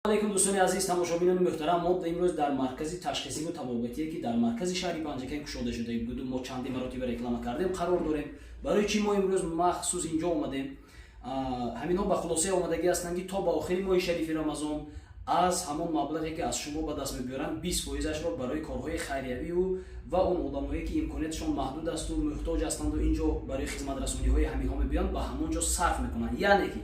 Алейкум, дӯстони азиз, тамошобинони муҳтарам. Мо имрӯз дар маркази ташхисиву табобатие, ки дар маркази шаҳри Панҷакент кушода шуда буду мо чанди маротиба реклама кардем, қарор дорем. Барои чӣ мо имрӯз махсус инҷо омадем? Ҳаминҳо ба хулосае омадагӣ ҳастанд, ки то ба охири моҳи шарифи Рамазон аз ҳамон маблағе, ки аз шумо ба даст мебиёранд, 20 фоизашро барои корҳои хайриявию ва он одамое, ки имконияташон маҳдуд асту муҳтоҷ ҳастанду инҷо барои хизматрасониҳои ҳаминҳо мебиёнд, ба ҳамон ҷо сарф мекунанд. Яъне ки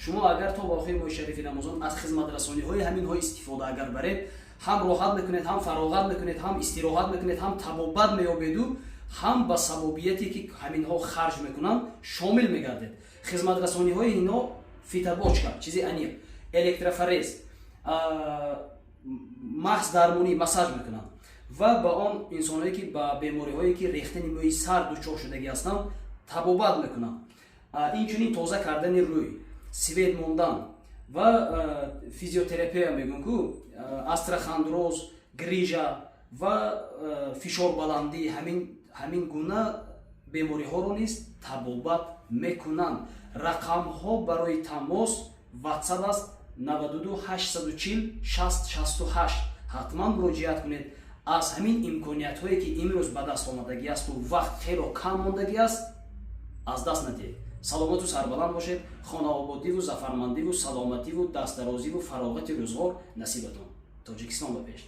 шумо агар то ба охири моҳи шарифи Рамазон аз хизматрасониҳои ҳаминҳо истифода агар баред, ҳам роҳат мекунед, ҳам фароғат мекунед, ҳам истироҳат мекунед, ҳам табобат меёбеду ҳам ба савобияте, ки ҳаминҳо харҷ мекунанд, шомил мегардед. Хизматрасониҳои инҳо: фитобочка, чизи аниқ, электрофорез, маҳз дармонӣ, массаж мекунанд ва ба он инсонҳое, ки ба бемориҳое, ки рехтани мӯи сар дучор шудагӣ ҳастанд, табобат мекунанд. Инчунин тоза кардани рӯй, свет мондан ва физиотерапия мегӯм ку, остеохондроз, грижа ва фишорбаландӣ, ҳамин гуна бемориҳоро низ табобат мекунанд. Рақамҳо барои тамос WhatsApp аст: 92 840 60 68. Ҳатман муроҷиат кунед. Аз ҳамин имкониятҳое, ки имрӯз ба даст омадагӣ асту вақт хело кам мондагӣ аст, аз даст надиҳед. Саломату сарбаланд бошед. Хонаободиву зафармандиву саломативу дастдарозиву фароғати рӯзғор насибатон. Тоҷикистон ба пеш!